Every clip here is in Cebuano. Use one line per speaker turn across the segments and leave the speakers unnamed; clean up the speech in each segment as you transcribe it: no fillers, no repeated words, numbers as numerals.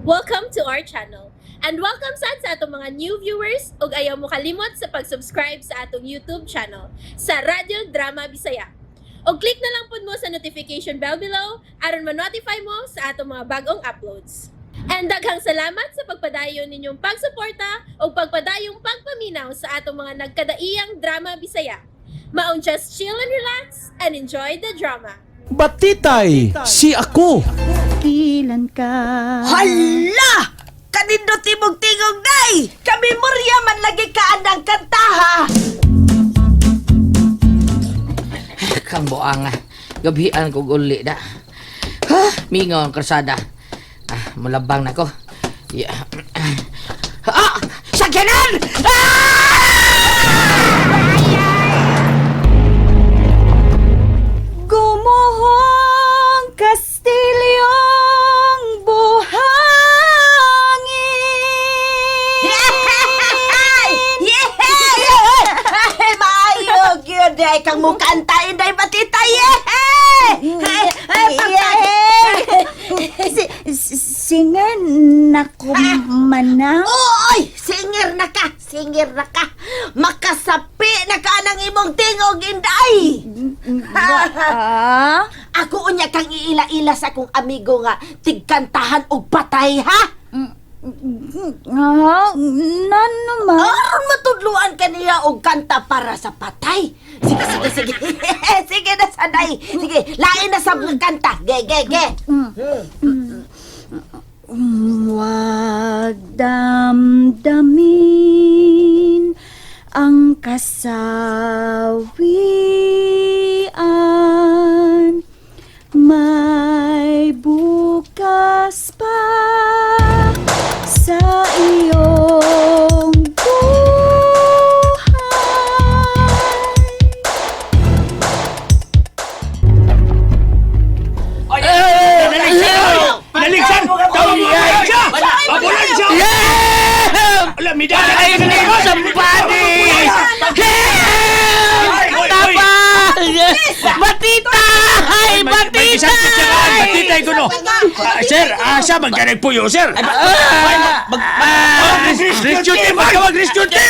Welcome to our channel. And welcome sad sa atong mga new viewers ug ayaw mo kalimot sa pag-subscribe sa atong YouTube channel sa Radyo Drama Bisaya. Og click na lang pud mo sa notification bell below aron ma-notify mo sa atong mga bagong uploads. And daghang salamat sa pagpadayon ninyong pagsuporta ug pagpadayong pagpaminaw sa atong mga nagkadaiyang drama Bisaya. Maong just chill and relax and enjoy the drama.
Batitay, si ako.
Kilan ka.
Hala! Kanindot imong tingog, day! Kami murya man lagi ka anang kantaha!
Kang buang ah. Gabihan kog uli da. Ha? Mingaw ang karsada. Ah, mulabang na ko. Yeah. Ah! Sakyanan! Ah!
Gumuhong kastilyong buhangin.
Yay! Yay! Maayo gyud day kang mukanta inday batita. Yay! Ay, ay,
Singer na ko manang.
Oy, singer na ka, singer na ka. Makasapi na ka ng imong tingog, inday.
Ah?
Ako unya kang iila-ila sa akong amigo nga tigkantahan og patay, ha?
Ah, nano man?
Aron matudluan ka niya og kanta para sa patay. Sige, sige, sige. Sige na sanay. Sige, lain na sa mga kanta. Ge, ge, ge.
Huwag damdamin ang kasawian. May bukas pa sa iyong buhay.
Naligsan! Tawag mo ambulansya! Ambulansya!
Yeah!
Wala, may dala
I need somebody! Help! Tabang! Batitay! Batitay!
Batitay ko no! Ah, sir, asa man ka nagpuyo, sir? Rescue team! Magkawag rescue team!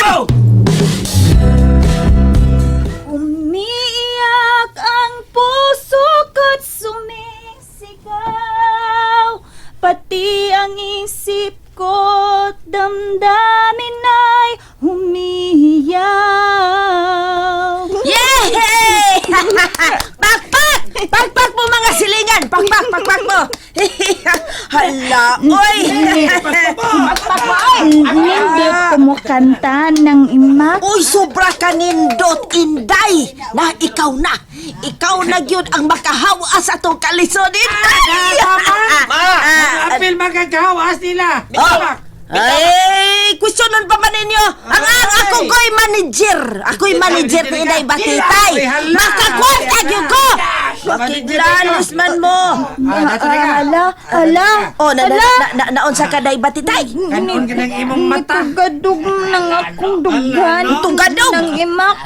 Umiiyak ang puso ko't sumisigaw, pati ang isip ko't damdamin ay humihiyaw.
Yay! Pakpak! Pakpak mo mga silingan! Pakpak, pakpak mo! Hala, oy! Pakpak mo, oy!
Nindot kumukanta ng imak.
Uy, sobra ka nindot, inday! Na, ikaw na! Ikaw na gyud ang makahawa sa atong kalisod, inday!
Ma! Apil magagawas nila!
Oh. Ay, questionan pa man ninyo. Ang ako ko'y manager. Ako'y manager ni Inday Batitay. Makakwarta gyud ko. Makiglalos man mo.
Ala, ala,
Oh, na na na, na naunsa ka Day Batitay?
Kanon ka ng imong mata.
Tugadog ng akong dughan.
Tugadog?
Ng imak.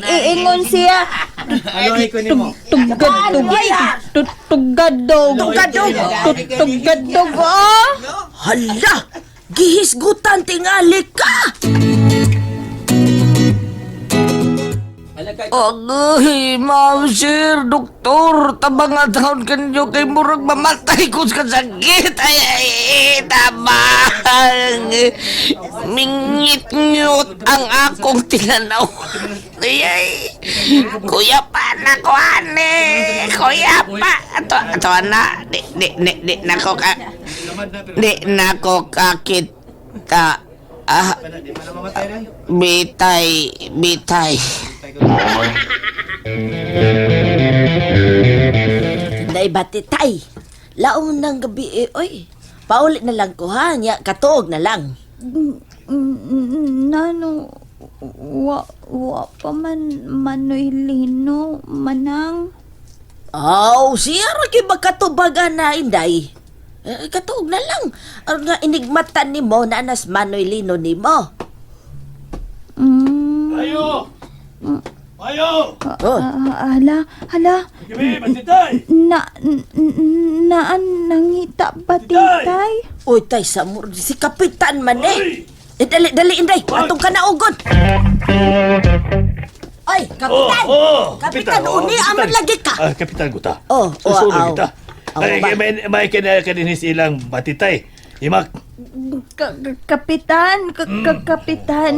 Iingon siya.
Aloy ko nimo.
Tugadog. Tugadog.
Tugadog.
Tugadog. Ah!
Hala, gihisgutan tingali ka.
Agay, ma'am, sir, doktor, tabang nga taon kanyo kay murag mamatay ko sa sakit. Ay, ay, ay, tabang. Mingit-ngut ang akong tinanaw. Ay, ay, kuya pa na ko, ane. Kuya pa. Ato, ato na. Di, di, di, di, nako ka. Di, nako kakita. Ah, bitay, bitay.
Inday Batitay. Laong ng gabi eh, oy. Pauli na lang ko ha, nya katuog na lang.
Nano, wa pa man manoy lino, manang.
Aw, siya ra kay magkatubagan na inday. Eh, katuog na lang. Aron nga inigmatan nimo na anas manoy lino nimo.
Ayo! Ayo!
Oh,
Ah, ala, ala,
Gabi, batitay!
na, naan nangita batitay?
Uy, tay, sa si Kapitan man eh. Eh, dali, dali, Inday. Atong ka naugon. Ay, Kapitan!
Oh, oh,
Kapitan,
oh,
uni, aman lagi ka.
Ah, Kapitan guta.
Oh,
Susunod
aw.
kita.
Aw
Ay,
ba?
may kininis ilang batitay. Imak.
Kapitan, kapitan.
Oh, kapitan.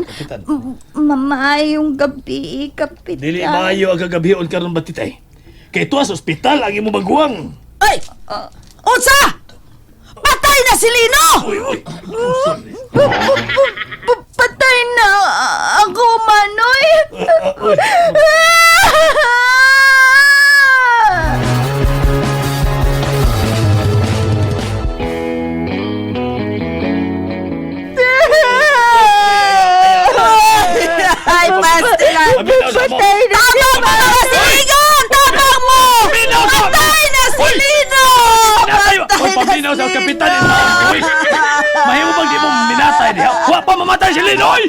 Maayong gabi, kapitan.
Dili maayo ang kagabion karon batitay. Kay tuwa sa ospital ang imong maguwang.
Ay! Unsa! Patay na si Lino!
Uy, uy.
Patay na ako, Manoy.
Uy.
Ay, pastila!
Paminaw sa mo.
Patay na
Tama mo mga silingon! Tama mo!
Paminaw sa
Patay na si
Uy!
Lino!
Minatay! Uy, paminaw sa kapitan. Uy, mahimo bang di mo minatay diha? Wa pa mamatay si Linoy!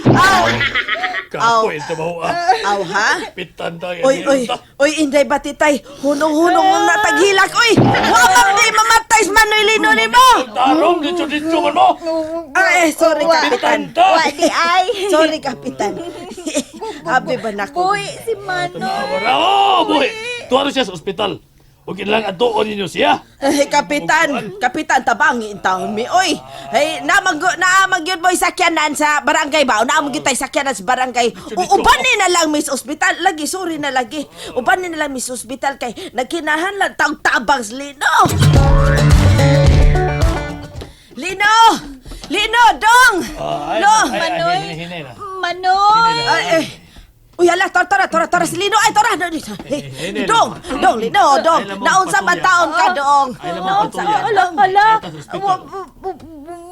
Kapoy, ito ba ah?
Aw, ha?
Kapitan tayo.
Oy, oy, oy, Inday Batitay, hunong-hunong mong nataghilak, oy! Wa man di mamatay si Manoy Lino nimo!
Tarong, ditso-ditso man mo!
Ay, sorry, Kapitan.
Kapitan ta!
Wa di ay.
Sorry, Kapitan. Abi ba na ko?
Buhi si Manoy.
Oh, buhi! Tuwa siya sa ospital. Huwag lang atuon ninyo siya.
Eh, Kapitan, Kapitan, tabangi in taon mi, oy. Hey, namag naamag yun mo sakyanan sa barangay ba? Naamag yun tayo sakyanan sa barangay. Ubanin na lang mis ospital. Lagi, sorry na lagi. Ubanin na lang mis ospital kay nagkinahanlan taong tabang sa Lino. Lino! Lino, dong!
Ah, ay,
Lo!
ay, ay,
Manoy.
hinay, hinay na.
Manoy.
Ay, eh. Uy, hala, tora, tora, tora, tora, si Lino. Ay, tora.
Hinay,
Dong, dong, Lino, dong.
Ay, lamang
Naunsa man
patuya.
taon ka, dong.
Ay, lamang
Naunsa
patuya.
ka,
Ala,
dong.
ala.
Ay, tas ospital.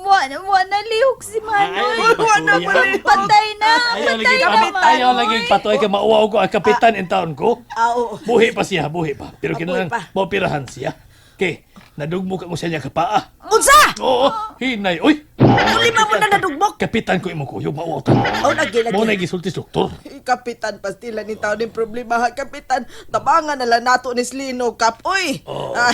Wa na lihok si Manoy.
Ay, ay, ay,
Patay na.
Ayaw
Patay
lagi,
na,
ayaw lagi
Manoy.
patuay kay mauwaw ko ang kapitan in taon ko.
Ah, oo.
Buhi pa siya, buhi pa. Pero
Ah,
kinahanglan
buhi pa.
maoperahan siya. Kay nadugmo ka mo siya niya kapaa.
Unsa?
Oo, hinay. Uy,
Uli man mo na nadugmok.
kapitan ko imong kuyog mauwaw ta.
Oh, lagi, lagi.
Mo na gisulti sa doktor.
Kapitan, pastila ni taon yung problema ha, Kapitan. Tabangan na lang nato ni Slino, Kap. Uy,
Oo.
ah,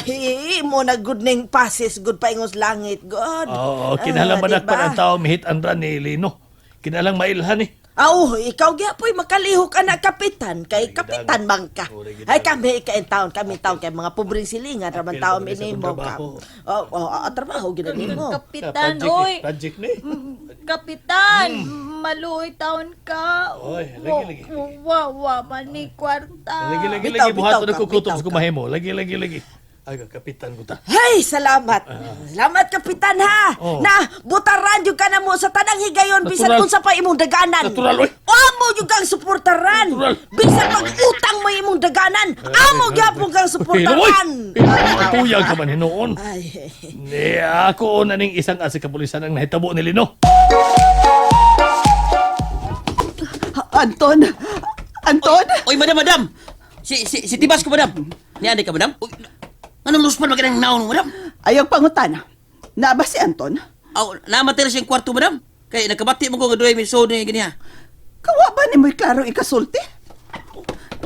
mo na good ning passes, good pa ingos langit, God.
Oo, kinahanglan
Ah,
madakpan
diba?
ang tao mihit ang run ni Lino. Kinahanglan mailhan eh.
Aw, ikaw gyapoy makalihok ana kapitan kay kapitan man ka. Ay kami ka in taon, kami taon kay mga pobreng silingan ra man
Apil
taon
pa sa
minimo
akong
ka.
trabaho.
Oh, oh, ah, trabaho gid nimo.
Kapitan,
Project eh,
oy.
Project ni.
Kapitan, maluoy taon ka.
Oy, lagi, lagi.
Wa, wa, man ni kwarta.
Lagi lagi
Bitaw,
lagi buhaton
bitaw ka,
ako kutob
bitaw
sa
ka.
kumahimo. Lagi lagi lagi. Ay, kapitan ko ta.
Hey, salamat. Salamat kapitan ha.
Oh.
Na butaran jud ka na mo sa tanang higayon bisan
Natural.
unsa pa imong daganan.
Natural, oy.
Amo jud kang suportaran.
Natural.
Bisan pag-utang mo imong daganan, amo gyapon kang suportaran.
Tuyag ka man hinuon.
Ay.
Ni ako na ning isang asa kapulisan ang nahitabo ni Lino.
Anton! Anton!
Oy, madam, madam. Si Tibas ko, madam. Niani ka, madam? Uy, anong luspan magandang naon, madam?
Ayaw pangutana. Naa ba si Anton?
Aw, namatay na siyang kwarto, madam. Kay nakabati mo ko nga duhay may sod ni ganiha.
Kawa ba ni mo'y klarong ikasulti?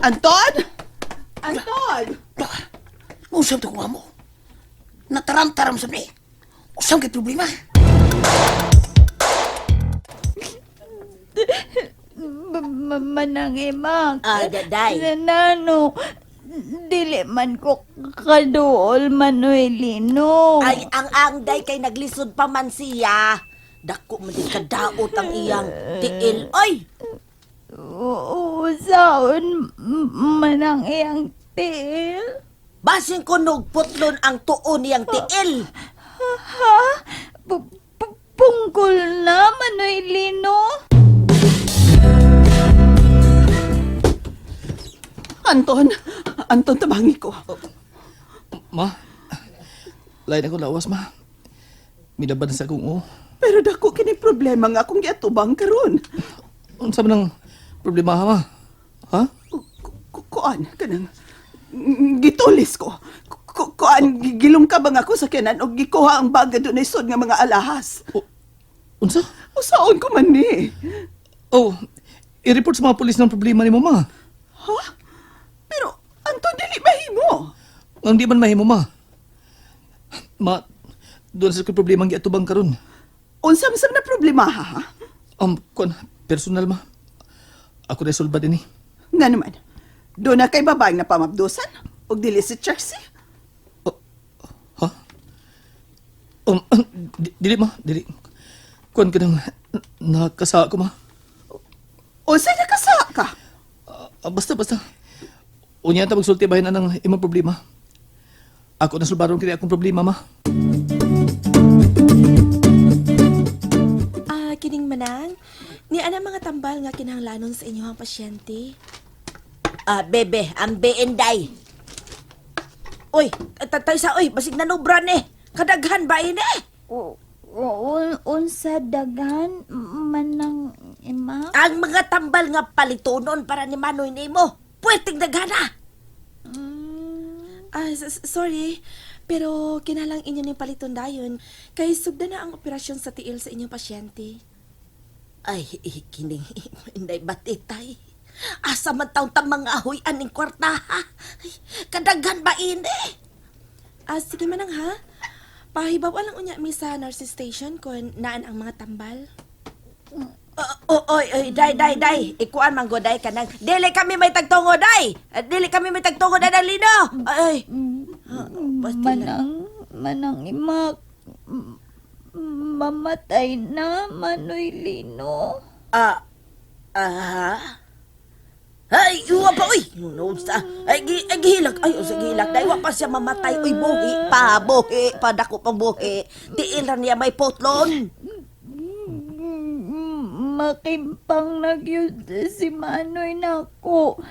Anton! Anton!
Usam to kong amo. Nataram-taram sa ni. Usam kay problema.
Manang imak.
Ah, daday.
Nano, dili man ko kaduol Manuelino.
Ay, ang angday kay naglisod pa man siya. Dako man din kadaot ang iyang tiil. Oy!
Oo, saon manang iyang tiil.
Basin ko putlon ang tuon niyang tiil.
Ha? Pungkol na, Manuelino?
Anton! Anton, tabangi ko.
Ma, lain ako lawas, ma. Milaban sa akong o.
Pero dako kini problema nga akong giatubang karon.
Unsa man ang problema, ma? Ha?
Kuan kanang gitulis ko. Kuan gilong ka bang ako sa kinan og gikuha ang baga dunay sud nga mga alahas.
Unsa?
Usaon ko man ni.
Oh, i-report sa mga pulis ng problema ni mo, ma.
Ha? Pero Anton dili mahimo.
Ang di man mahimo, ma. Ma, Doon sa kong problema ang giatubang karon.
Unsa man sab na problema ha? Ha?
Kuan, personal ma. Ako resolba din eh.
Nga naman. Doon na kay babaeng napamabdusan og dili si Chelsea.
Ha? Dili ma, dili. Kuan ka nang nakasa ko ma.
Unsa nakasa ka?
Ah, basta, basta. Unya ta magsulti bahin anang imong problema. Ako na sulbaron kini akong problema ma.
Ah, kining manang. Ni ana mga tambal nga kinahanglanon sa inyohang pasyente.
Ah, bebe, ang beenday. Uy, tatay sa, uy, basig nanubra ni. Kadaghan ba ini?
Unsa daghan manang ima?
Ang mga tambal nga palitunon para ni Manoy nimo. Pweteng daghana.
Ah, sorry, pero kinalang inyo ning paliton dayon kay sugda na ang operasyon sa tiil sa inyong pasyente.
Ay, eh, kining inday batitay. Asa man taon ta mga ahoy aning kwarta ha? Ay, kadaghan ba ini?
Ah, sige manang ha. Pahibaw lang unya mi sa nurses station kon naan ang mga tambal.
Oh, oy, oy, day, day, day. Ikuan man go, day, kanang. Dili kami may tagtungo, day. Dili kami may tagtungo, day, Lino. Ay, Ah, basta na.
Manang, manang ima, mamatay na Manoy Lino.
Ah, ah, Ay, iwa pa, uy! Nunood sa... Ay, ay, gihilak. Ay, sa gihilak. Dahil wa pa siya mamatay. Uy, buhi pa, buhi pa. Dako pang buhi. Tiil ra niya may potlon.
Makimpang na gyud si Manoy nako.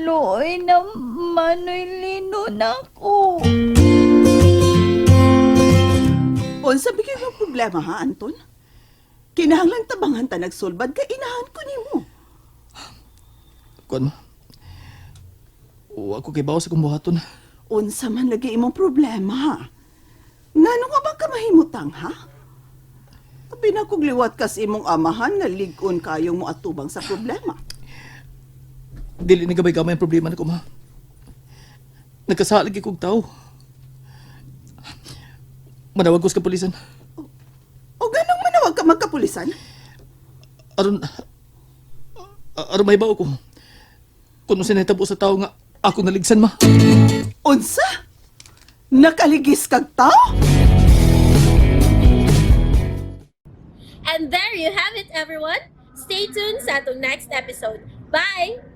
Luoy na Manoy Lino nako.
Unsa bigay mong problema ha, Anton? Kinahanglan tabangan ta nagsulbad kay inahan ko nimo.
Kuan ma. Wa ko kay bawo sa akong buhaton.
Unsa man lagi imong problema ha? Ngano nga ba ka mahimutang ha? Abi na kog liwat kas imong amahan nga lig-on kayong moatubang sa problema.
Dili na gamay-gamay ang problema nako ma. Nagkasalig kog tao. Manawag ko sa kapulisan.
O ganong manawag ka magkapulisan?
Aron aron mahibaw ko. Kung unsa nahitabo sa tao nga ako naligsan ma.
Unsa? Nakaligis kag tao?
And there you have it, everyone. Stay tuned sa atong next episode. Bye!